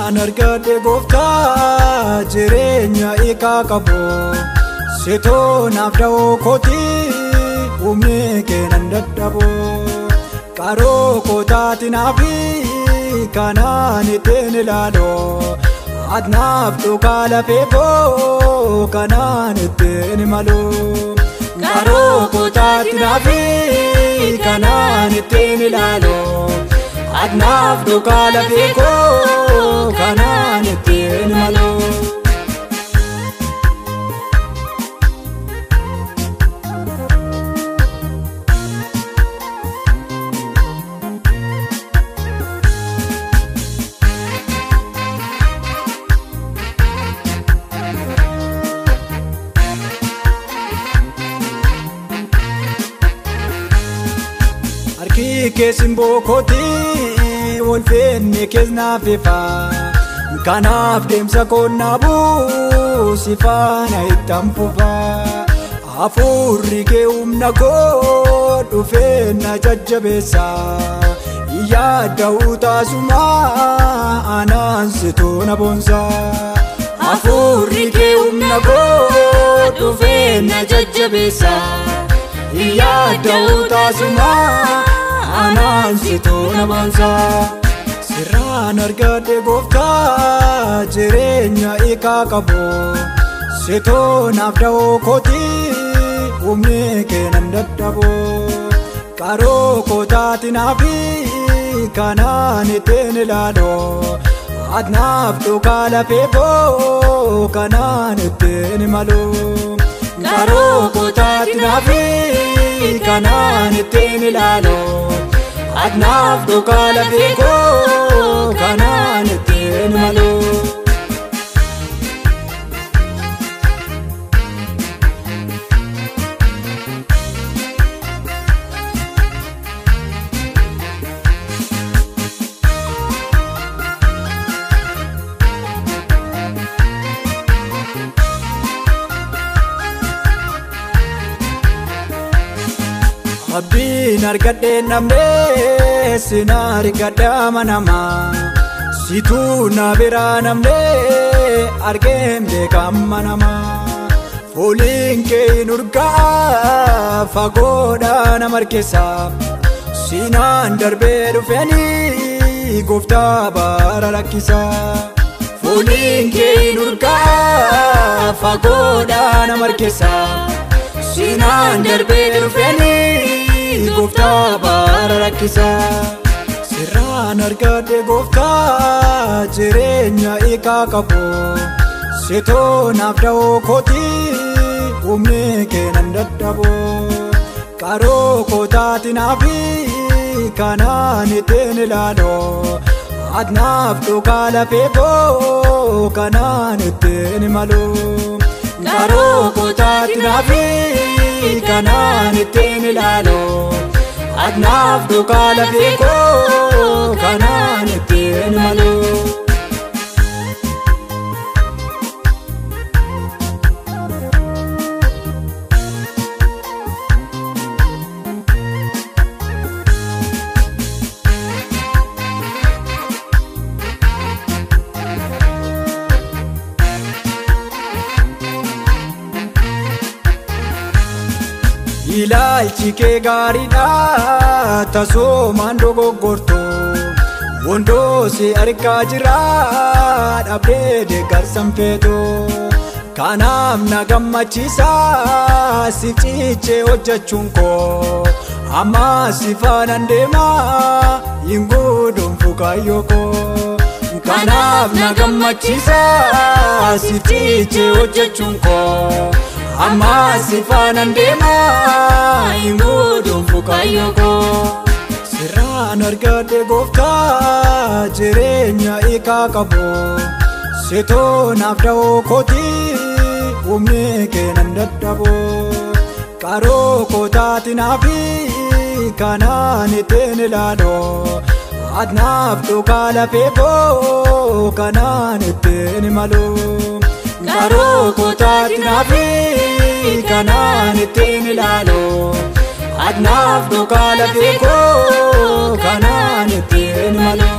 Sirraan argadhe gooftaa jireenya hiikaa qabu. Sitoo naaf da'oo kooti humni kee nan dadhabu. Qaroo kootaati naafi kanaan ittiin ilaalu. Adnaaf dhugaa lafee koo kanaan ittiin imalu. Qaroo kootaati naafi kanaan ittiin ilaalu. Adnaaf dhugaa lafee koo kanaan ittiin imalu. Harki keessin bokooti walfeenne keessnaaf ifa. Kanaaf deemsa konnaa buusi faana ittaan fufa. Hafuurri kee humna koo dhufee na jajjabeessa. Yaada'uu taasuma anaan situu na boonsa. Hafuurri kee humna koo dhufee na jajjabeessa. Yaada'uu taasuma anaan situu na boonsa. Sirraan argadhe gooftaa jireenya hiikaa qabu. Sitoo naaf da'oo kooti humni kee nan dadhabu. Qaroo kootaati naafi kanaan ittiin ilaalu. Adnaaf dhugaa lafee koo kanaan ittiin imalu. Qaroo kootaati naafi kanaan ittiin ilaalu. Adnaaf dhugaa lafee koo kanaan ittiin imalu. Abdiin argadhe namnee sin argadhe amanama. Situu na biraa namnee argeen beekama nama. Fooliin kee hin urgaa fagoodhaa nama harkisa. Sinaan darbee dhufeenii gooftaa bara rakkisa. Fooliin kee hin urgaa fagoodhaa nama harkisa. Sinaan darbee dhufeenii gooftaa bara rakkisa. Sirraan argadhe gooftaa jireenya hiikaa qabu. Sitoo naaf da'oo kooti humni kee nan dadhabu. Qaroo kootaati naafi kanaan ittiin ilaalu. Adnaaf dhugaa lafee koo kanaan ittiin imalu. Qaroo kootaati naafi kanaan ittiin ilaalu. Adnaaf dhugaa lafee koo kanaan ittiin imalu. Ilaalchi kee gaariidha tasoomaan dogoggortu. Wondoo si argaa jira dhabdee deeggarsan feetu. Kanaaf na gammachiisa si cichee hojjechuun koo. Amma si faanaan deema hin guduunfu kaayyoo koo. Kanaaf na gammachiisa si cichee hojjechuun koo. Amma si faanaan deema hin guduunfu kaayyoo koo. Sirraan argadhe gooftaa jireenya hiikaa qabu. Sitoo naaf da'oo kooti humni kee nan dadhabu. Qaroo kootaati naafi kanaan ittiin ilaalu. Adnaaf dhugaa lafee koo kanaan ittiin imalu. Qaroo kootaati naafi kanaan ittiin ilaalu. Adnaaf dhugaa lafee koo kanaan ittiin imalu.